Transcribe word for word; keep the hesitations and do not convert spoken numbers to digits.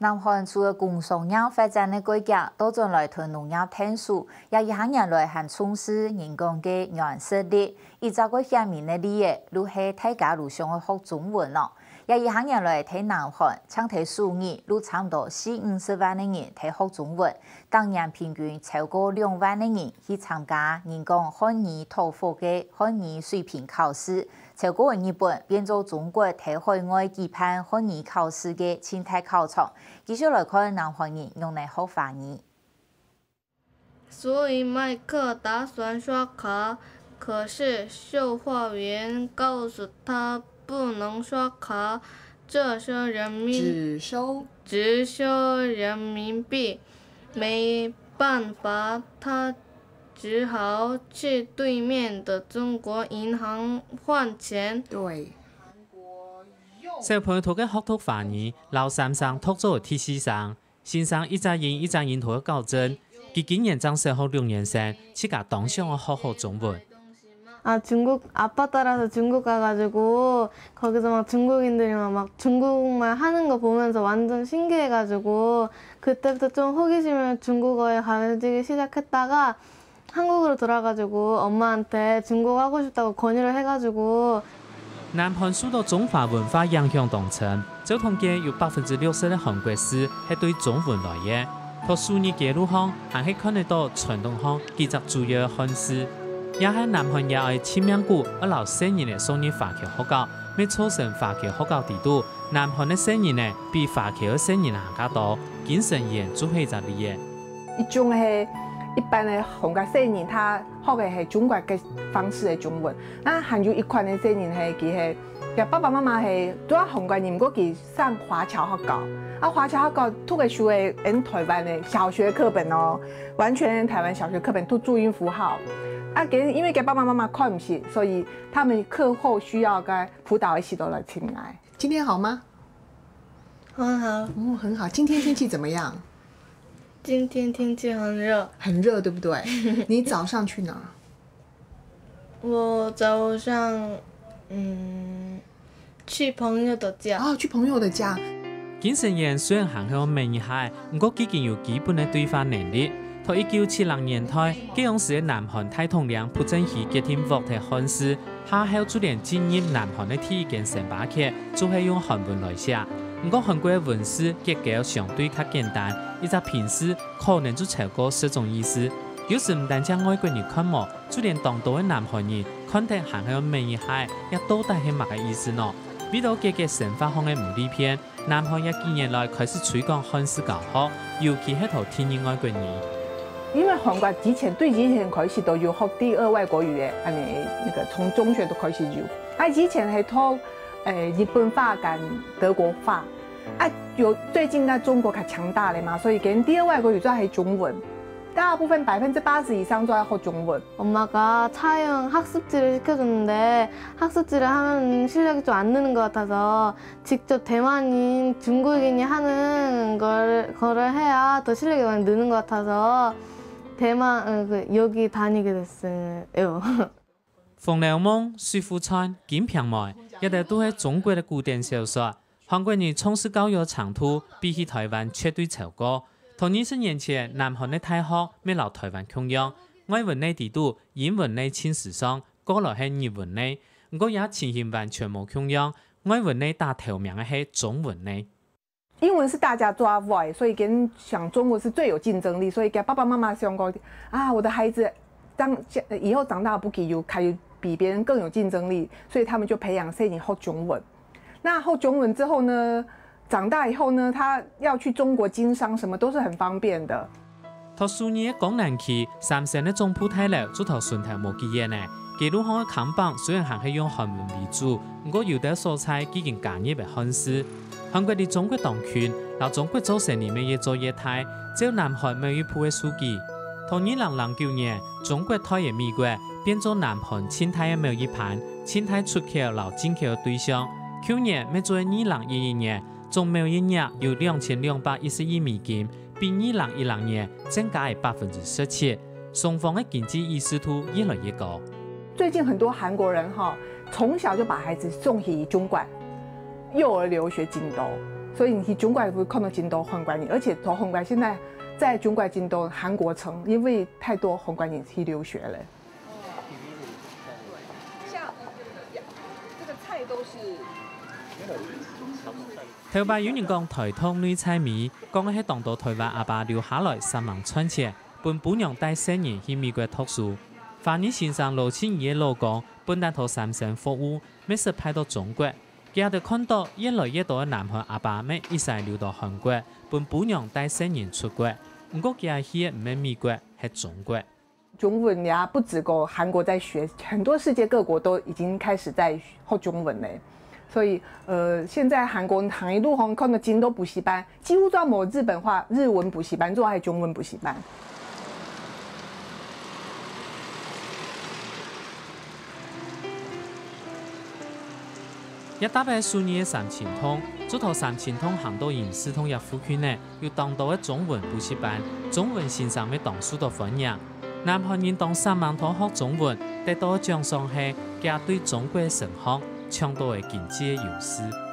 南韓除了工商業發展个改革，倒轉來同農業𢯭手，這一下年來還重視人工个軟實力。一隻个顯明个例仔，就係大家都想愛學中文咯。這一下年來，在南韓，淨在首爾，就差毋多四五十萬个人在學中文，逐年平均超過兩萬个人去參加人講漢語討伐个漢語水平考試。 超過日本，變做中國在海外舉辦漢語考試个重大考場。繼續來看南韓人仰般學華語。所以麥克打算刷卡，可是售貨員告诉他不能刷卡，这收人民只收只收人民币，没办法，他只好去对面的中国银行换钱。对。小朋友讀个學讀華語，摎先生讀做第四聲，先生一隻音一隻音讀个校正。佢今年正小學六年生，自家當想愛學好中文。 아, 중국, 아빠 따라서 중국 가가지고 거기서 막 중국인들이 막, 막 중국말 하는 거 보면서 완전 신기해가지고 그때부터 좀 호기심을 중국어에 가지기 시작했다가 한국으로 돌아가지고 엄마한테 중국어 하고 싶다고 권유를 해가지고 南韓受到中華文化影響當深，照統計有百分之六十个韓國字係對中文來个。讀書日街路項，還係看得到傳統項幾隻主要个漢字。也係南韓也愛盡命苦，愛摎細人仔送入華僑學校，乜造成華僑學校裡肚，南韓个細人仔比華僑个細人仔還較多。金聖賢就係一隻例仔。 一種係一般个韓國細人，他學个係中國个方式个中文。那還有一款个細人係佢係，佢爸爸媽媽係都係韓國人，毋過佢上華僑學校。啊，華僑學校讀个書係恁台灣个小學課本哦，完全台灣小學課本讀注音符號。啊，佢因為佢爸爸媽媽看毋識，所以他們課後需要个輔導个時都來尋𠊎。今天好嗎？很好，哦，很好。今天天氣怎么样？今天天气很热，很热，对不对？你早上去哪儿？我早上嗯去朋友的家。哦，去朋友的家。金聖賢雖然還係愛恅一下，毋過已經有基本个對話能力。在一九七零年代，該央時个南韓大統領朴正熙決定獲忒漢字， 下後就連進入南韓个第一間星巴克，就係用韓文來寫。毋過韓國个文字結構相對較簡單，一隻拼字可能就超過十種意思。有時毋單淨外國人看無，就連當多个南韓人看忒還係愛恅一下，這到底係麼个意思呢？為著解決生活項个毋利便， 南韓這幾年來開始推廣漢字教學，尤其係在第二外國語。因為韓國以前對以前開始都有學第二外國語个，恁呢那個從中學都開始有。啊，以前係讀誒日本話跟德國話，啊有最近在中國較強大了嘛，所以跟第二外國語主要係中文，大部分百分之八十以上都在學中文。 엄마가 차용 학습지를 시켜줬는데 학습지를 하면 실력이 좀 안 느는 것 같아서 직접 대만인, 중국인이 하는 걸, 거를 해야 더 실력이 많이 느는 것 같아서 대만, 어, 그, 여기 다니게 됐어요. 紅樓夢、水滸傳、金瓶梅，這兜都係中國个古典小說。韓國人重視教育程度，比起台灣絕對超高。在二十年前，南韓个大學乜摎台灣共樣，外文類裡肚，英文類盡時尚，過來係日文類。毋過這情形完全無共樣，外文類打頭名个係中文類。 英文是大家最會，所以跟想中文是最有競爭力，所以給爸爸媽媽想過啊，我的孩子當以後長大不給有可以比別人更有競爭力，所以他們就培養細人學中文。那學中文之後呢，長大以後呢，他要去中國經商什麼都是很方便的。 讀書二个江南區，三星个總舖大樓就在脣頭無幾遠仔。街路項个看板雖然還係用韓文為主，毋過有兜所在已經加入了漢字。韓國離中國當近，摎中國做生理乜越做越大。照南韓貿易部个數據，在二零零九年，中國代了美國，變做南韓盡大个貿易盤，盡大出口摎進口个對象。舊年乜做到二零一一年，總貿易額有兩千兩百一十億美金， 比二零一零年增加了百分之十七，雙方个經濟意識度越來越高。最近很多韓國人哈，從小就把孩子送去中國幼兒留學京都，所以你去中國會看到真多韓國人，而且從韓國現在在中國真多韓國城，因為太多韓國人去留學了。像這個菜都是頭擺有人講台東女菜米，講个係當多台灣阿爸留下來煞猛賺錢，分餔娘帶細人去美國讀書。華語先生羅慶儀个老公本旦在三星服務，乜識派到中國。佢兜看到越來越多个南韓阿爸乜一儕留到韓國，分餔娘帶細人出國。毋過佢兜去个毋係美國，係中國。中文呀，不止个韓國在學，很多世界各國都已經開始在學中文了。所以，呃，現在韓國行一路紅看到真多補習班，幾乎都無日本話、日文補習班，都還中文補習班。這搭个首爾个三清洞，就在三清洞行到仁寺洞這附近呢，有當多个中文補習班，中文先生乜當受到歡迎。南韓人當煞猛在學中文，得到个獎賞係佢對中國升學搶到个經濟个優勢。